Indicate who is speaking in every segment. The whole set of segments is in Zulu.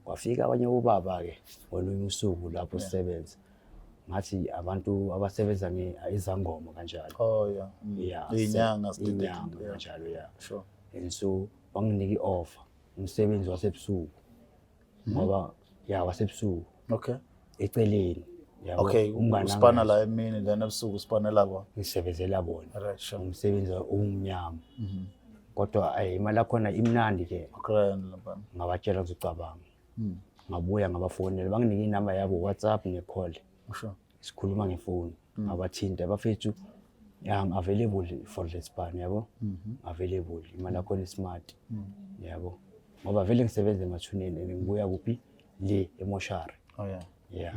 Speaker 1: Kwafika abanye obaba-ke ngolunye usuku lapho sisebenza, ngathi abantu abasebenza izangoma kanjalo.
Speaker 2: Oh yeah.
Speaker 1: Yeah,
Speaker 2: Iy'nyanga
Speaker 1: iy'nyanga
Speaker 2: yeah.
Speaker 1: kanjalo, yeah.
Speaker 2: Sure.
Speaker 1: And so banginika i-offer umsebenzi wasebusuku, ngoba ya wasebusuku.
Speaker 2: Okay.
Speaker 1: Eceleni, yabo.
Speaker 2: Okay,
Speaker 1: Umngani
Speaker 2: uspana
Speaker 1: angazi.
Speaker 2: la emini, then ebusuku uspanela bona.
Speaker 1: Ngisebenzela bona.
Speaker 2: Right, sure.
Speaker 1: Umsebenzi omnyama. Kodwa ayi, imali yakhona imnandi ke.
Speaker 2: Grand lapha.
Speaker 1: Ngabatshela ngizocabanga. Ngabuya ngabafonela, banginike inamba yabo WhatsApp ne-call.
Speaker 2: Sure.
Speaker 1: Sikhuluma ngefoni. Ngabathinta bafethu, yeah, I'm available for the span, yabo. Available. Imali yakhona smart. Yabo. Ngoba vele ngisebenza emathuneni and ngibuya kuphi le emoshari.
Speaker 2: Oh yeah.
Speaker 1: Yeah.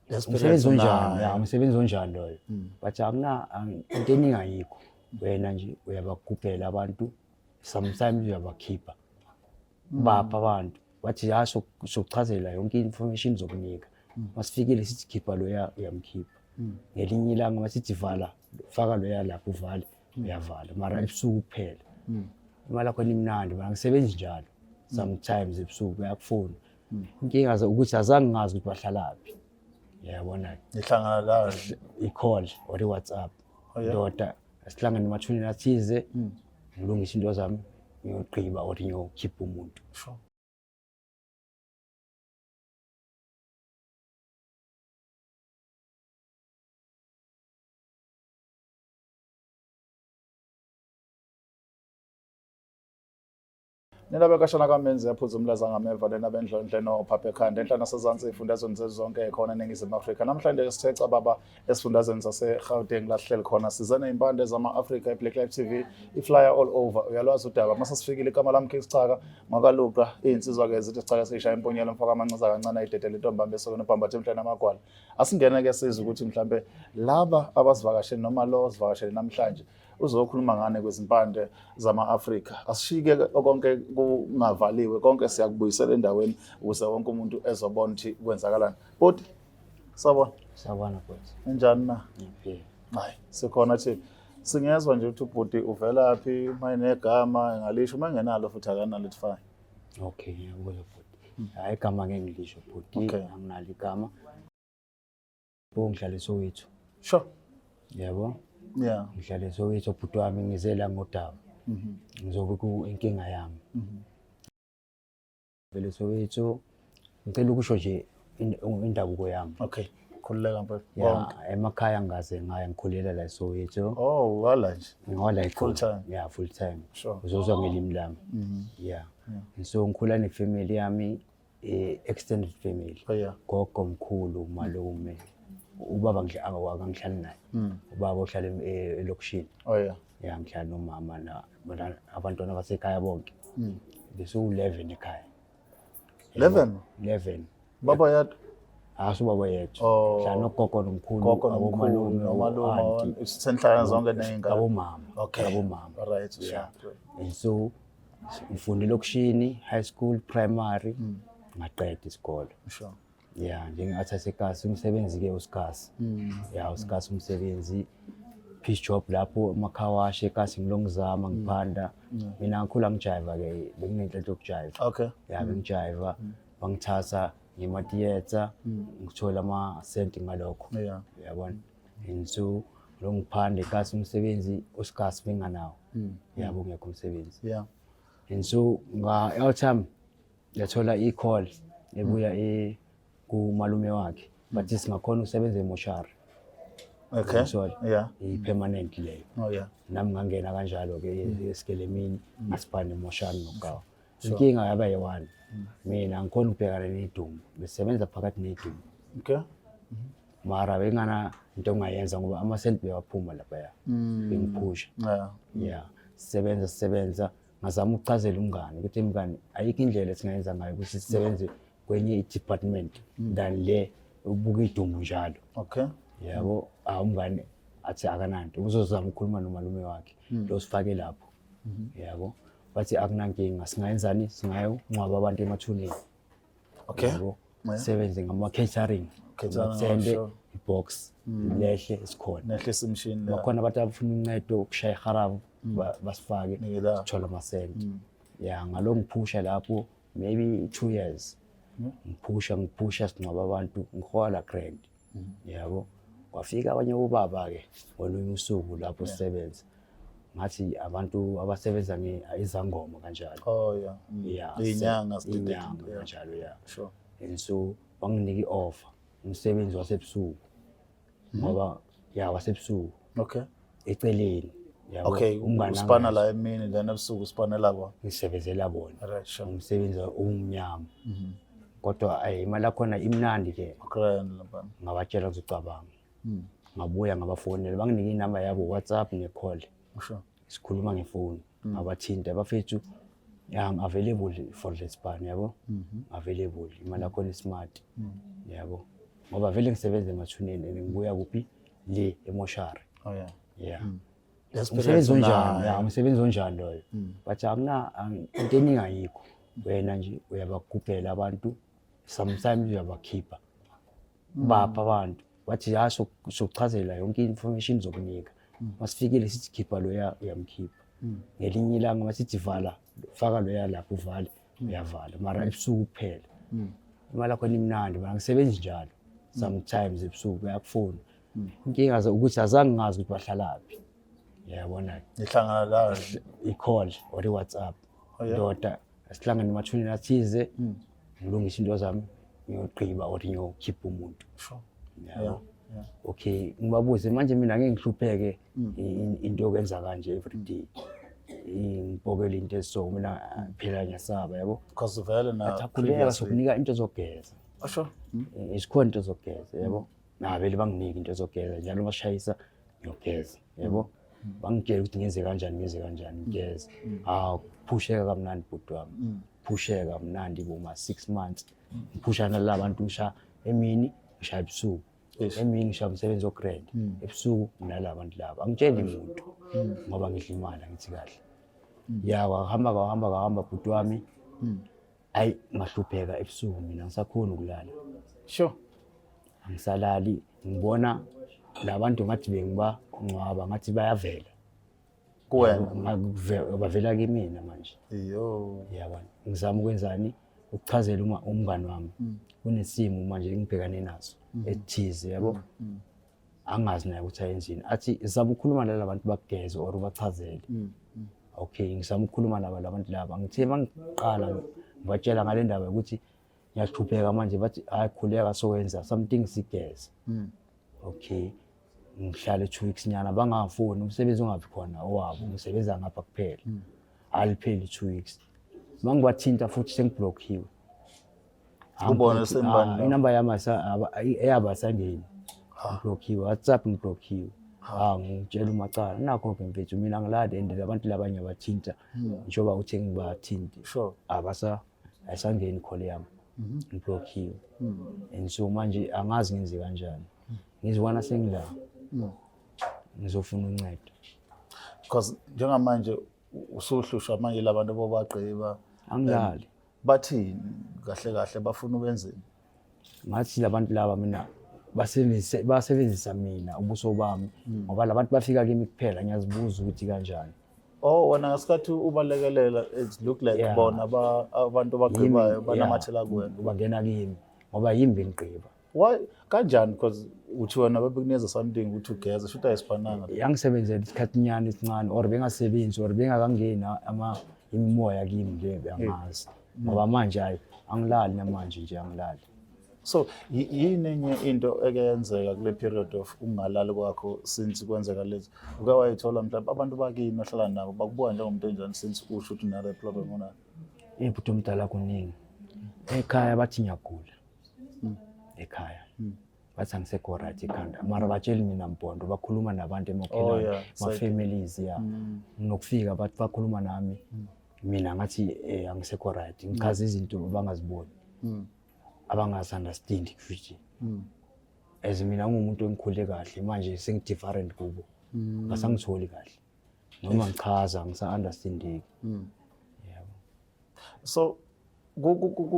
Speaker 2: Experience
Speaker 1: Umsebenzi onjani?
Speaker 2: unayo.
Speaker 1: Ya, umsebenzi onjani loyo? But akuna into eningi ayikho. Wena nje uyabagubhela abantu, sometimes uyabakhipha. Bapha abantu. Bathi ya sokuchazela yonke information zokunika. Masifikile sithi khipha loya, uyamkhipha. Ngelinye ilanga masithi vala, faka loya lapho uvale, uyavala. Mara ebusuku kuphela. Imali yakhona imnandi, mara ngisebenzi njalo. Sometimes ebusuku bayakufona. Inkinga ukuthi azange ngazi ukuthi bahlalaphi. Yabona.
Speaker 2: Nihlangana la
Speaker 1: I-call or i-WhatsApp.
Speaker 2: Oh, yeah.
Speaker 1: Ndoda, asihlangane emathuneni athize, ngilungise into zami, ngiyogqiba or ngiyokhipha umuntu.
Speaker 2: Sure. Nina bekashana kamenzi yaphuza umlaza ngameva lena bendlondle nophapha ekhanda enhla nasezansi ey'fundazweni zethu zonke khona eNingizimu Afrika. Namhlanje sithe cababa esifundazweni sase-Gauteng la sihleli khona, size ney'mpande zama-Afrika i-Black Life TV i-flyer all over. Uyalwazi udaba mase sifikile, igama lami King Sicaka ngwakaluka, iy'nsizwa-ke zithi sicaka siyishaya imponyelo mfaka amancaza kancane ayidedele intombi esokweni ubhambathe emhlane amagwala. Asingene-ke sizwe ukuthi mhlampe laba abasivakashele noma lo osivakashele namhlanje uzokhuluma ngane kwezimpande zama-Afrika. Asishike konke kungavaliwe, konke siyakubuyisela endaweni ukuze wonke umuntu ezobona ukuthi kwenzakalani. Bhuti, sawubona.
Speaker 1: Sawubona bhuti.
Speaker 2: Ninjani na?
Speaker 1: Ngiyaphila.
Speaker 2: Hayi, sikhona thina. Singezwa nje ukuthi ubhuti uvelaphi, uma enegama engalisho, uma engenalo futhi akanalo, it's fine.
Speaker 1: Okay, ngiyakuzwa bhuti. Hayi, igama ngeke ngilisho bhuti, anginalo igama. Ngihlala eSoweto.
Speaker 2: Sure.
Speaker 1: Yabo?
Speaker 2: Yeah.
Speaker 1: Ngihlala eSoweto bhuti wami, ngize la ngodaba. Ngizobe ku inkinga yami. Vele Soweto, ngicela ukusho nje indabuko yami.
Speaker 2: Okay. Khululeka mfowethu.
Speaker 1: Ya,
Speaker 2: Konke.
Speaker 1: emakhaya ngaze ngaya ngikhulela la eSoweto.
Speaker 2: Oh, wala nje.
Speaker 1: Ngawala
Speaker 2: Full
Speaker 1: ekhona.
Speaker 2: time.
Speaker 1: Yeah, full time.
Speaker 2: Sure.
Speaker 1: Uzozwa ngelimi lami. Yeah. So ngikhula nefamily yami, extended family.
Speaker 2: Oh yeah.
Speaker 1: Gogo, mkhulu, malume. Ubaba akangihlali naye. Ubaba uhlala elokishini.
Speaker 2: Oh yeah.
Speaker 1: Yeah, ngihlala nomama na abantwana basekhaya bonke. Besiwu-11 ekhaya.
Speaker 2: 11?
Speaker 1: 11.
Speaker 2: Baba yedwa?
Speaker 1: Hayi, ubaba yedwa.
Speaker 2: Oh.
Speaker 1: Hlala nogogo nomkhulu,
Speaker 2: Gogo nomkhulu,
Speaker 1: abomalume,
Speaker 2: nomalume,
Speaker 1: o-aunty.
Speaker 2: senhlala zonke ney'ngane.
Speaker 1: Abomama.
Speaker 2: Okay.
Speaker 1: Abomama.
Speaker 2: All right,
Speaker 1: Yeah.
Speaker 2: sure.
Speaker 1: And so ngifunde elokishini, high school, primary, ngaqeda isikole.
Speaker 2: Sure.
Speaker 1: Yeah, njenge-artist umsebenzi ke usikasi. Yeah, usikasi umsebenzi. Piece job lapho ema-car wash ekasi ngilongizama ngiphanda. Mina ngikhula ngijiva ke, benginenhlanhla yokujiva.
Speaker 2: Okay.
Speaker 1: Yeah, bengijiva, bangithatha ngema-theatre, ngithola ama-cent ngalokho.
Speaker 2: Yeah.
Speaker 1: Uyabona? And so lo ngiphanda ekasi umsebenzi usikasi benganawo. Yabo, ungekho umsebenzi.
Speaker 2: Yeah.
Speaker 1: And so nga time yathola i-call ebuya kumalume wakhe, but singakhona ukusebenza emoshari.
Speaker 2: Okay.
Speaker 1: Sorry.
Speaker 2: Yeah.
Speaker 1: I-permanent leyo.
Speaker 2: Oh yeah.
Speaker 1: Nami ngangena kanjalo-ke esikelemini, ngasipana emoshari nogawa. Inkinga yaba yi-one, mina angikhoni ukubhekana nedumo, besebenza phakathi nedumo.
Speaker 2: Okay.
Speaker 1: Mara bengana into ongayenza ngoba amasenti bewaphuma laphaya, bengiphusha.
Speaker 2: Yeah.
Speaker 1: Yeah, sisebenza sisebenza, ngazama ukuchazela umngani ukuthi mngani, ayikho indlela esingayenza ngayo ukuthi sisebenze kwenye i-department than le ubuka idumo njalo.
Speaker 2: Okay.
Speaker 1: Yabo, ah, umngane athi akananto, uzozama ukukhuluma nomalume wakhe lo sifake lapho. Yabo, bathi akunankinga, singayenzani, singayongcwaba abantu emathuneni.
Speaker 2: Okay.
Speaker 1: Yabo,
Speaker 2: Yeah.
Speaker 1: sebenze ngama-catering.
Speaker 2: Catering,
Speaker 1: Sende
Speaker 2: sure.
Speaker 1: i-box lehle sikhona.
Speaker 2: Nehlisa imishini.
Speaker 1: Bakhona abantu abafuna uncedo ukushaya iharabu, basifake,
Speaker 2: Nikela.
Speaker 1: sithole amasenti. Ya, ngalo ngiphusha lapho maybe 2 years. Ngiphusha, ngiphusha, singcwaba abantu, ngihola grand, yabo. Kwafika abanye ubaba-ke ngolunye usuku lapho sisebenza, ngathi abantu abasebenza izangoma kanjalo.
Speaker 2: Oh yeah.
Speaker 1: Yeah.
Speaker 2: Iy'nyanga.
Speaker 1: Inyanga kanjalo, ya. And so banginika i-offer, umsebenzi wasebusuku, ngoba ya, wasebusuku eceleni, yabo.
Speaker 2: Okay.
Speaker 1: Umngani
Speaker 2: Usipana
Speaker 1: wami.
Speaker 2: La emini, then ebusuku usipanela bona.
Speaker 1: Ngisebenzela bona.
Speaker 2: Right, sure.
Speaker 1: Umsebenzi owumnyama, kodwa ayi, imali yakhona imnandi ke.
Speaker 2: Grand lapha.
Speaker 1: Ngabatshela ngizocabanga, ngabuya ngabafonela, banginike inamba yabo, WhatsApp ne-call. Sikhuluma ngefoni, ngabathinta, bafethu, ya, I'm available for the span, yabo, available, imali yakhona ismart, yabo, ngoba vele ngisebenza emathuneni and ngibuya kuphi, le emoshari. Yeah.
Speaker 2: Experience
Speaker 1: Umsebenzi onjani?
Speaker 2: unayo.
Speaker 1: Ya, umsebenzi onjani loyo? But akuna into eningi ayikho, wena nje uyabagubhela abantu, sometimes uyabakhipha, bapha abantu, bathi ya, sokuchazela yonke i-information, zokunika masifikile, sithi khipha loya, uyamkhipha. Ngelinye ilanga masithi vala, faka loya lapho, uvale, uyavala, mara ebusuku kuphela. Imali yakhona imnandi, mara ngisebenzi njalo, sometimes ebusuku bayakufona. Inkinga ukuthi azange ngazi ukuthi bahlalaphi, yabona.
Speaker 2: Nihlangana la?
Speaker 1: I-call or i-WhatsApp.
Speaker 2: Oh, yeah?
Speaker 1: Ndoda, asihlangane emathuneni athize, ngilungise into zami, ngiyogqiba or ngiyokhipha umuntu. Yabo. Okay, ngibabuze manje, mina ngeke ngihlupheke into yokwenza kanje every day, ngibhokele into eso mina, ah, phela ngiyasaba, yabo.
Speaker 2: Because vele na
Speaker 1: Athi akhuleka, sokunika into zokugeza.
Speaker 2: Oh, sure.
Speaker 1: Isikhona into zokugeza, yabo, navele banginike into zokugeza njalo, bashayisa, ngiyogeza, yabo, bangitshela ukuthi ngenze kanjani, ngenze kanjani, ngigeze. Ah, phusheka kamnandi, bhuti wami, phusheka kamnandi boma 6 months, ngiphusha nala bantu, ngisha emini, ngishaya ebusuku. Emini ngishaya umsebenzi o-grand, ebusuku nginala bantu laba, angitsheli muntu ngoba ngidla imali, angithi kahle. Ya, kwahamba, kwahamba, kwahamba, bhuti wami. Ayi, ngahlupheka ebusuku, mina ngisakhona ukulala. Angisalali, ngibona labantu ngathi bengibangcwaba, ngathi bayavela.
Speaker 2: Kuwena?
Speaker 1: Bavela kimina manje.
Speaker 2: Iyo.
Speaker 1: Yabona, ngizama ukwenzani, ukuchazela uma umngani wami kunesimo manje engibhekane naso ethize, yabo, angazi naye ukuthi ayenzini. Athi zama ukukhuluma nala bantu bakugeze or ubachazele. Okay, ngizama ukukhuluma nabo labantu laba, ngithe mangiqala ngibatshela ngale ndaba yokuthi ngiyahlupheka manje, bathi hayi, khuleka, sowenza something, sigeze. Okay, ngihlale 2 weeks nyana bangafoni, umsebenzi ungabi khona owabo, ngisebenza ngapha kuphela. Alipheli 2 weeks, mangibathinta futhi sengiblockiwe.
Speaker 2: Ubone sembani la?
Speaker 1: Inamba yami eyabo asangeni, ngiblockiwe WhatsApp, ngiblockiwe. Ah, ngitshela umacala nakho-ke, mfethu, mina ngilade and abantu laba ngiyabathinta njengoba uthe ngibathinte. Abasa ayisangeni call yami, ngiblockiwe. And so manje angazi ngenze kanjani, ngizibona sengila, ngizofuna uncedo.
Speaker 2: Because njengamanje usuhlushwa manje labantu bobagqiba.
Speaker 1: Angilali.
Speaker 2: Bathini kahle kahle, bafuna ubenzeni?
Speaker 1: Ngathi labantu laba mina basebenzisa mina, ubuso bami, ngoba labantu bafika kimi kuphela, ngiyazibuza ukuthi kanjani.
Speaker 2: Oh, wena ngesikhathi ubalekelela, it look like bona abantu abagqibayo banamathela kuwena.
Speaker 1: Bangena kimi ngoba yimi bengigqiba.
Speaker 2: Why, kanjani? Because uthi wena bebekunikeza something ukuthi ugeze, shuthi ayisifananga.
Speaker 1: Yangisebenzela isikhathi nyana esincane, or bengasebenzi, or bengakangeni ama imimoya kimi nje, angazi, ngoba manje hayi, angilali namanje nje, angilali.
Speaker 2: So yini enye into eke yenzeka kule period of ukungalali kwakho since kwenzeka lezi? Uke wayithola mhlawumbe abantu bakini ohlala nabo bakubuka njengomuntu enjani since usho ukuthi unale problem onayo?
Speaker 1: Ibhuti omdala, kuningi. Ekhaya bathi ngiyagula, ekhaya bathi angisekho right ekhanda, mara batsheli mina mpondo, bakhuluma nabantu
Speaker 2: Oh,
Speaker 1: emakhelwane, ma-families, ya. Nokufika bathi bakhuluma nami, mina ngathi angisekho right, ngichaza izinto abangaziboni, abangazi-understand futhi, as mina ngingumuntu engikhule kahle, manje sengi-different kubo, basangitholi kahle noma ngichaza, ngisa-understandeki, yabo.
Speaker 2: So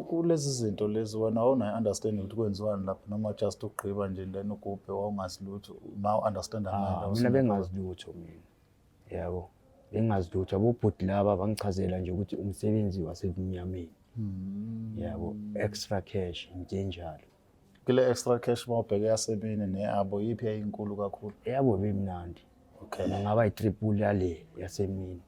Speaker 2: kulezi zinto lezi wena awunayo understanding ukuthi kwenziwani lapha, noma just ukugqiba nje then ugubhe, wawungazi lutho ma u-understanda?
Speaker 1: Ah, mina bengazi lutho mina, yabo, bengazi lutho. Abobhuti laba bangichazela nje ukuthi umsebenzi wasebumnyameni. Yabo, extra cash, into enjalo.
Speaker 2: Kule extra cash, mawubheke yasemini neyabo, yiphi yayinkulu kakhulu?
Speaker 1: Eyabo bemnandi. Ngaba yi-triple yale yasemini.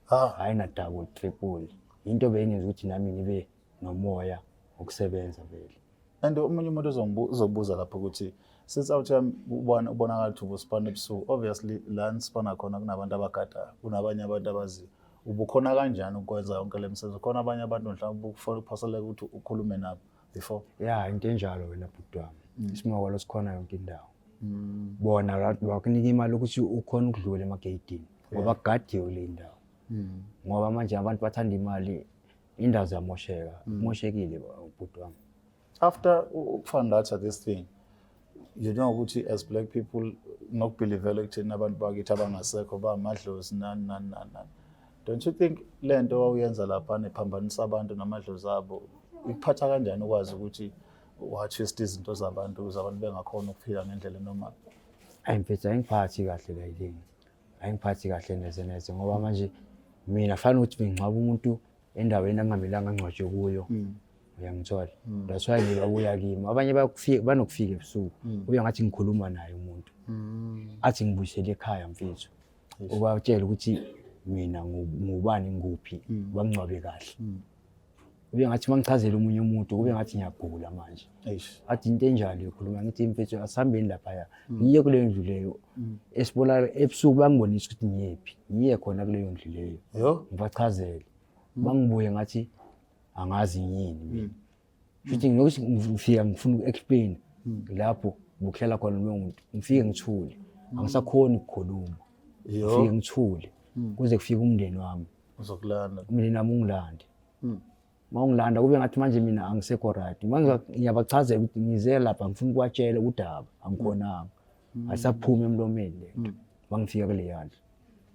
Speaker 1: Hayi, na double, triple. Into beyingenza ukuthi nami ngibe nomoya wokusebenza vele.
Speaker 2: And omunye umuntu uzobuza lapho ukuthi since out yami ubona ubonakala ukuthi ubuspana ebusuku, obviously la nisipana khona kunabantu abagadayo, kunabanye abantu abaziyo, ubukhona kanjani ukwenza yonke le misebenzi? Khona abanye abantu mhlawumbe ukuphoseleka ukuthi ukhulume nabo before?
Speaker 1: Ya, into enjalo wena bhuti wami. Isimokolo sikhona yonke indawo. Bona bakunika imali ukuthi ukhona ukudlula emageyidini ngoba kugadiwe kule ndawo, ngoba manje abantu bathanda imali, indawo ziyamosheka, kumoshekile bhuti wami.
Speaker 2: After ukufundatha this thing, you know ukuthi as black people nokubhilivela ekutheni abantu bakithi abangasekho bamadlozi, nani nani nani nani, don't you think le nto wawuyenza lapha iphambanisa abantu namadlozi abo? Ikuphatha kanjani ukwazi ukuthi wa-twist izinto zabantu ukuze abantu bengakhona ukuphila ngendlela enormal?
Speaker 1: Ayi mfethu, ayingiphathi kahle la yini, ayingiphathi kahle neze neze, ngoba manje mina fanele ukuthi bengingcwaba umuntu endaweni angamelanga angcwatshwe kuyo, uyangithola? That's why ngibabuya kimi. Abanye bayakufika, banokufika ebusuku, ube ngathi ngikhuluma naye umuntu, athi ngibuyisele ekhaya mfethu, ubatshela ukuthi mina ngubani, nguphi, bangcwabe kahle. Ube ngathi uma ngichazela omunye umuntu kube ngathi ngiyagula manje. Athi into enjalo ikhuluma, ngithi mfethu asihambeni laphaya, ngiye kuleyo ndlu leyo esibona ebusuku, bangibonisa ukuthi ngiyephi, ngiye khona kuleyo ndlu leyo. Ngibachazele, bangibuye ngathi angazi yini mina, futhi nginokuthi ngifika ngifuna uku-explain lapho bukuhlala khona loyo muntu, ngifike ngithule, angisakhoni ukukhuluma. Ngifike ngithule kuze kufike umndeni wami.
Speaker 2: Uzokulanda.
Speaker 1: Umndeni wami ungilande. Uma ungilanda kube ngathi manje mina angisekho right. Manje ngiyabachazela ukuthi ngize lapha ngifuna ukubatshela udaba, angikhonanga, ayisaphumi emlomeni le nto. Bangifika kuleya ndlu,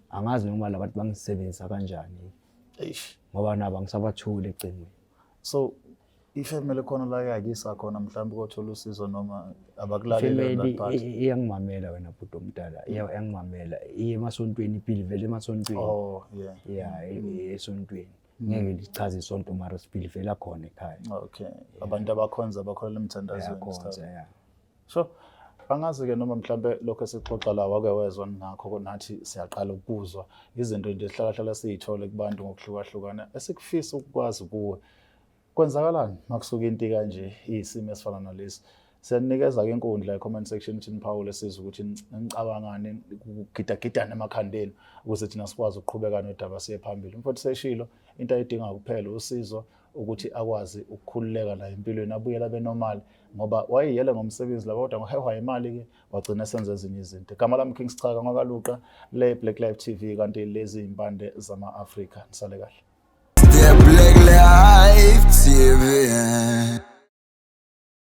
Speaker 1: angazi noma labantu bangisebenzisa kanjani. Ngoba nabo angisabathuli ecingweni.
Speaker 2: So ifamily khona la yakisa khona mhlawumbe ukothola usizo noma abakulaleli
Speaker 1: family that part? Iyangimamela wena bhuti omdala, iyangimamela, iye emasontweni, ibhilivele emasontweni. Ya, esontweni, ngeke lichaze isonto, mara sibhilivela khona ekhaya.
Speaker 2: Okay, abantu abakhonza, abakholela emthandazweni.
Speaker 1: Yakhonza, ya.
Speaker 2: So angazi-ke noma mhlambe lokho esixoxa la wake wezwa ngakho, nathi siyaqala ukuzwa izinto nje sihlala siyithole kubantu ngokuhlukahlukana. Esikufisa ukukwazi kuwe, kwenzakalani makusuka into kanje, iyisimo esifana nalesi? Siyanikeza-ke inkundla e-comment section ukuthi niphawule, sizwe ukuthi nicabangani, kugidagidane emakhandeni ukuze thina sikwazi ukuqhubeka nodaba siye phambili. Umfowethu seshilo, into ayidinga kuphela usizo ukuthi akwazi ukukhululeka la empilweni, abuyele abe normal, ngoba wayeyele ngomsebenzi lapha kodwa ngohehwa imali-ke wagcina esenza ezinye izinto. Igama lami King Sichaka ngwakaluqa le Black Life TV, kanti lezi impande zama-Afrika. Nisale kahle.